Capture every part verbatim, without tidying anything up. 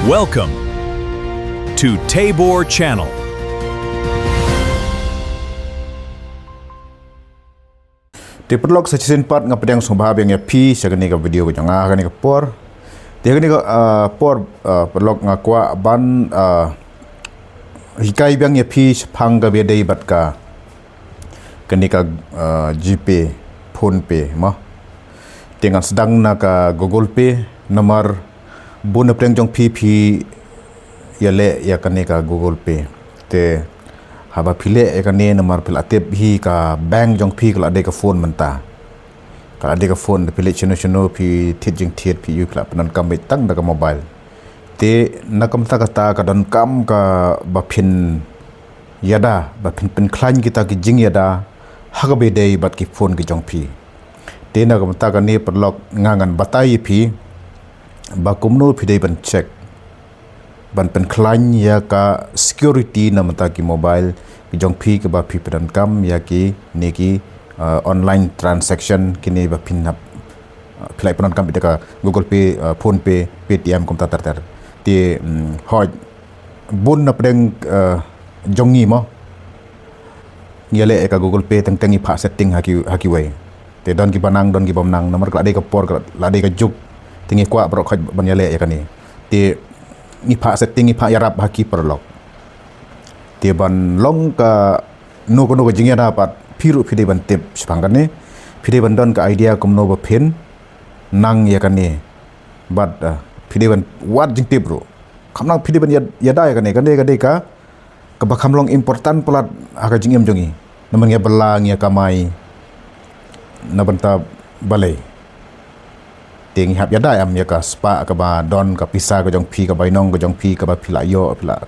Welcome to Tabor Channel. Te paralok, sa shisien pat nga pdiang sngewbha biang ïa phi sha kane ka video ka jong nga ha kane ka por. Te ha kane ka, ah, por, ah, paralok, nga kwah ban, ah, hikai biang ïa phi shaphang kaba ïadei bad ka kane ka, ah, GPay, PhonePe mo. Te ngan sdang na ka Google Pay, namar bun na pdeng jong phi phi ïaleh ïa kane ka Google Pay. Te haba phi leh ïa kane, namar phi la tip hi ka bank jong phi ka la dei ka phone mynta. Ka la dei ka phone, phi leit shano shano, phi thied jingthied, phi ïoh, phi la pyndonkam beit tang da ka mobile. Te na ka bynta kata ka donkam kaba phin ïada, ba phin pynkhlaiñ kita ki jingïada ha kaba ïadei bad ki phone ki jong phi. Te na ka bynta kane paralok, nga ngan batai ïa phi ba kumno phi dei ban check, ban pynkhlaiñ ïa ka security na ka bynta ki mobile ki jong phi, kaba phi pyndonkam ïa kine ki, uh, online transaction kine ba phin hap, uh, phi la pyndonkam ïa ka Google Pay, uh, PhonePe, Paytm, kumta ter ter. Te, mm, hooid, bun na pdeng, uh, jong ngi mo, ngi ïaleh ïa ka Google Pay teng teng ngi phah setting ha ki, ha kiwei. Te don kiba nang, don kibym nang, namar ka la dei ka por, ka la dei ka juk. Te ngi kwah baroh khoit ban ïaleh ïa kane. Te ngi phah setting, ngi phah ïarap ha ki paralok. Te ban long kano kano ka jingïada pat, phi ruh phi dei ban tip shaphang kane. Phi dei ban don ka idea kumno ba phin nang ïa kane. Bad, ah, phi dei ban wad jingtip ruh. Kham nang phi dei ban ïa-, ïada ïa kane, kane ka dei ka kaba kham long important palat ha ka jingim jong ngi. Namar ngi ïa bylla, ngi ïa kamai na bynta balei? Te ngi hap ïada em ïa ka spah kaba don, ka pisa ka jong phi, ka bainong ka jong phi, kaba phi la ïoh, phi la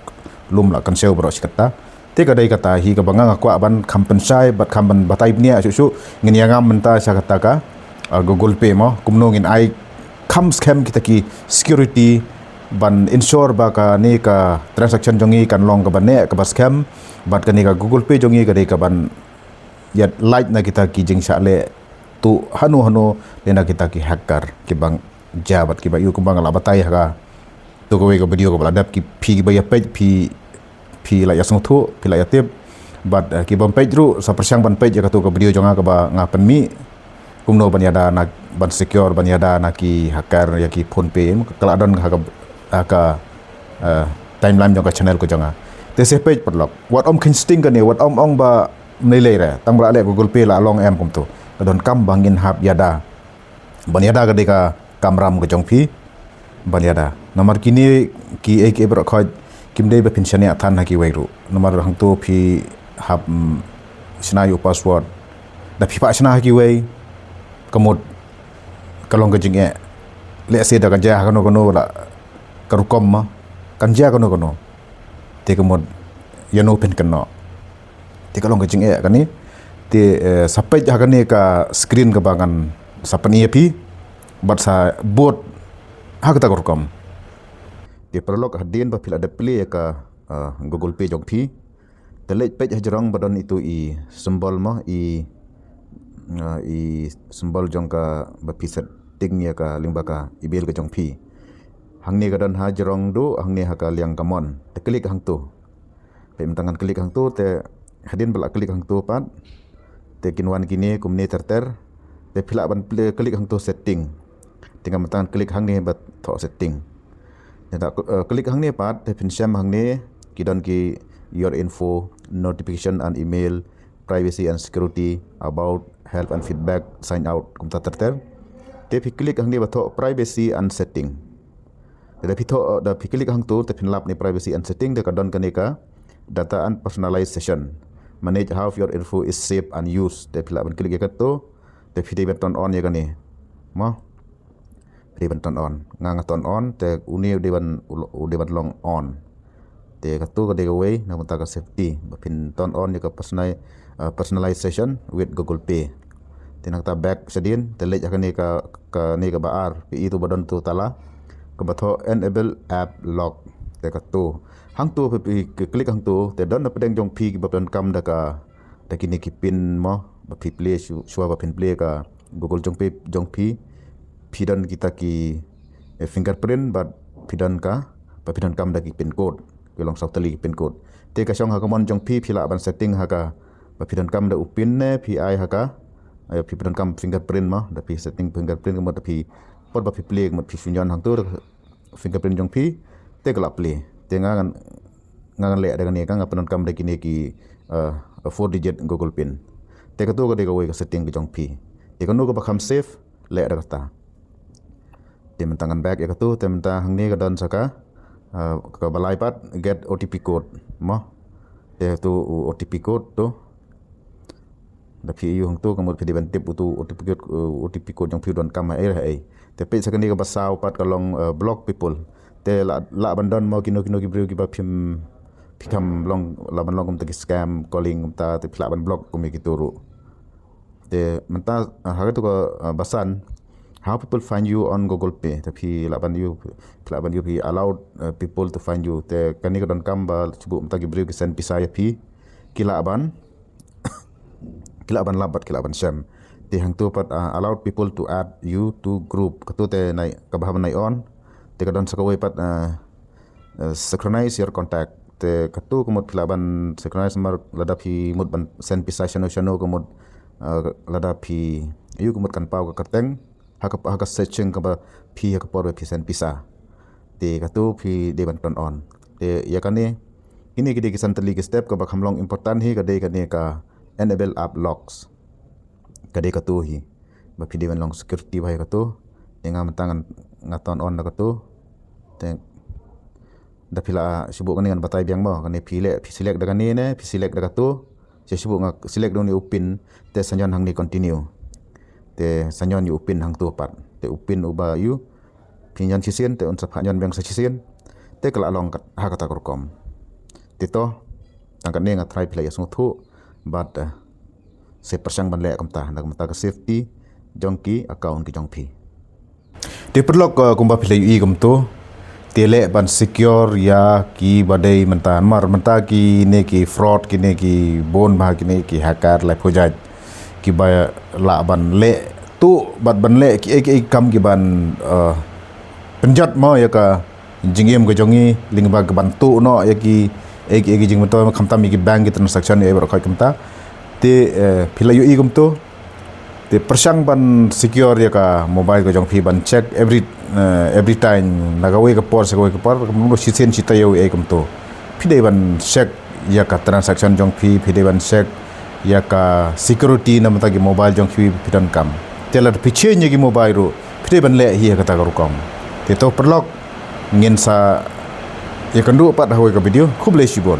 lum la kynshew baroh shi katta. Te ka dei kata hi kaba nga nga kwah ban kham pynshai bad kham ban batai bniah shuh shuh. Ngin ïa ngam mynta sha kata ka, ah, Google Pay mo, kumno ngin ai kham skhem kita ki security ban ensure ba kane ka transaction jong ngi kan long kaba neh, kaba skhem, bad kane ka Google Pay jong ngi ka dei kaban ïa lait na kita ki jingshah leh tuh hano hano, lane na kita ki hacker kiba jia bad kiba ïoh, kumba nga la batai ha kato kawei ka video kaba la dep, ki phi kiba ïa peit, phi phi la ïa sngewthuh, phi la ïa tip. Bad, eh, kibym peit ruh, sa pyrshang ban peit ïa kato ka video jong nga kaba nga pynmih kumno ban ïada na, ban secure, ban ïada na ki hacker ïa ki PhonePe, ka la don ha ka, ha ka, eh, timeline jong ka channel ka jong nga. Te sa peit paralok, wat ym kheiñ sting kane, wat ym ong ba ym lei lei re, tang ba la leh Google Pay la long em kumto. Ka donkam ba ngin hap ïada. Ban ïada ka dei ka kamram ka jong phi ban ïada. Namar kine kiei kiei baroh khoit kim dei ba phin shaniah than ha kiwei ruh. Namar hangto phi hap, mm, shna ïa u password. Da phi phah shna ha kiwei, ka mut ka long ka jingeh. Lehse da ka jia ha kano kano la ka rukom ma, kan jia kano kano. Te ka mut ïano phin kynnoh. Te ka long ka jingeh kane. Te, eh, sa peit ha kane ka screen kaba ngan sa pyni ïa phi bad sa bud ha kata ka rukom. Te paralok, hadien ba phi la dep plie ïa ka, eh, Google Pay jong phi, te leit peit hajrong ba don itu i symbol mo, i, eh, i symbol jong kaba phi setting ïa ka lyngba ka email ka jong phi. Hangne ka don hajrong duh, hangne ha ka liang kamon. Te klik hangto. Peit mynta ngan klik hangto, te hadien ba la klik hangto pat, te kin wan kine kumne ter ter. Te phi lah ban plie, klik hangto setting. Te nga mynta ngan klik hangne ba thoh setting. Te da, eh, klik hangne pat, te phin shem hangne ki don ki your info, notification and email, privacy and security, about, help and feedback, sign out, kumta ter ter. Te phi klik hangne ba thoh privacy and setting. Te da phi thoh, da phi klik hangto, te phin lap ne privacy and setting, te ka don kane ka data and personalization. Manage how your info is saved and used. Te phi lah ban klik ïa kato, te phi dei ban turn on ïa kane. Mo? Phi dei ban turn on. Nga nga turn on, te une u dei ban, u dei ban long on. Te kato ka dei kawei na ka bynta ka safety. Ba phin turn on ïa ka personali-, uh, personalization with Google Pay. Te na kata back shadien, te leit ha kane ka, kane kaba ar, phi i to ba don to tala, kaba thoh enable app lock. Te kato. Hangto phi, phi klik hangto, te don na pdeng jong phi kiba pyndonkam da ka, da kine ki pin mo, ba phi plie shu-, shuwa ba phin plie ka Google jong phi, jong phi, phi don kita ki, eh, fingerprint bad phi don ka ba phi donkam da ki pin code, ki long saw tylli ki pin code. Te ka shong ha ka mon jong phi, phi lah ban setting ha ka, ba phi donkam da u pin ne phi ai ha ka, eh, phi donkam fingerprint mo, da phi setting fingerprint ka mut da phi, por ba phi plie ka mut phi shu ñion hangto da fingerprint jong phi, te ka lah plie. Te nga ngan, nga ngan leh da kane ka, nga pyndonkam da kine ki, eh, four digit Google pin. Te kato ka dei kawei ka setting ka jong phi. Te kano kaba kham safe, leh da kata. Te mynta ngan back ïa kato, te mynta hangne ka don sa ka, eh, kaba lai pat, get O T P code mo. Te to u O T P code to. Da phi ïoh hangto ka mut phi dei ban tip uto O T P code, eh, O T P code jong phi donkam ha ei ha ei. Te peit sa kane kaba saw pat ka long, eh, block people. Te lah, lah ban don mo kino kino ki briew kiba phim, phi kham long, lah ban long kumta ki scam calling kumta, te phi lah ban block kum ïa kito ruh. Te mynta, ah, ha kato ka, ah, ba san, how people find you on Google Pay. Te phi lah ban ïoh, phi lah ban ïoh phi allowed, eh, people to find you. Te kane ka donkam ba shu buh mynta ki briew ki send pisa ïa phi, ki lah ban, ki lah ban lap bad ki lah ban shem. Te hangto pat, ah, allowed people to add you to group. Kato te nai, kaba hap nai on. Te ka don sa kawei pat, ah, eh, synchronize your contact. Te kato ka mut phi lah ban synchronize namar lada phi mut ban send pisa shano shano ka mut, eh, lada phi ïoh ka mut kan paw ka kyrteng ha ka, ha ka searching kaba phi ha ka por ba phi send pisa. Te kato phi dei ban turn on. Te ïa kane, kine ki dei ki san tylli ki step, kaba kham long important hi ka dei kane ka enable app locks. Ka dei kato hi. Ba phi dei ban long security ba ïa kato. Te nga mynta ngan, nga turn on da kato. Te da phi lah shu buh kane ngan batai biang mo. Kane phi leh, phi select da kane ne, phi select da kato. Shu buh nga select da une u pin, te sa ñion hangne continue. Te sa ñion ïa u pin hangto pat. Te u pin uba ïoh phi ñion shisien, te un sa phah ñion biang sa shisien. Te ka lah long kat, ha kata ka rukom. Te to, tang katne nga try phi lah ïa sngewthuh, bad, eh, sa pyrshang ban leh kumta, na ka bynta ka safety jong ki account ki jong phi. Te paralok, eh, kumba phi la ïohi kumto, te leh ban secure ïa kiba dei mynta, namar mynta kine ki fraud, kine ki bun bha kine ki hacker, lai phew jait, kiba lah ban leh tuh bad ban leh kiei kiei ki kam kiban, eh, pynjot mo ïa ka jingim ka jong ngi, lyngba ka ban tuh noh ïa ki, ïa ki, ïa ki jingmyntoi, khamtam ïa ki bank ki transaction, ïa baroh khoit kumta. Te, eh, phi la ïohi kumto, te pyrshang ban secure ïa ka mobile ka jong phi, ban check every, eh, every time, na kawei ka por sha kawei ka por, kumno shisien shi taïew ïa kumto. Phi dei ban check ïa ka transaction jong phi, phi dei ban check ïa ka security na bynta ki mobile jong phi, phi donkam. Te lada phi change ïa ki mobile ruh, phi dei ban leh hi ha kata ka rukom. Te to paralok, ngin sa ïakynduh pat ha kawei ka video. Khublei shibun.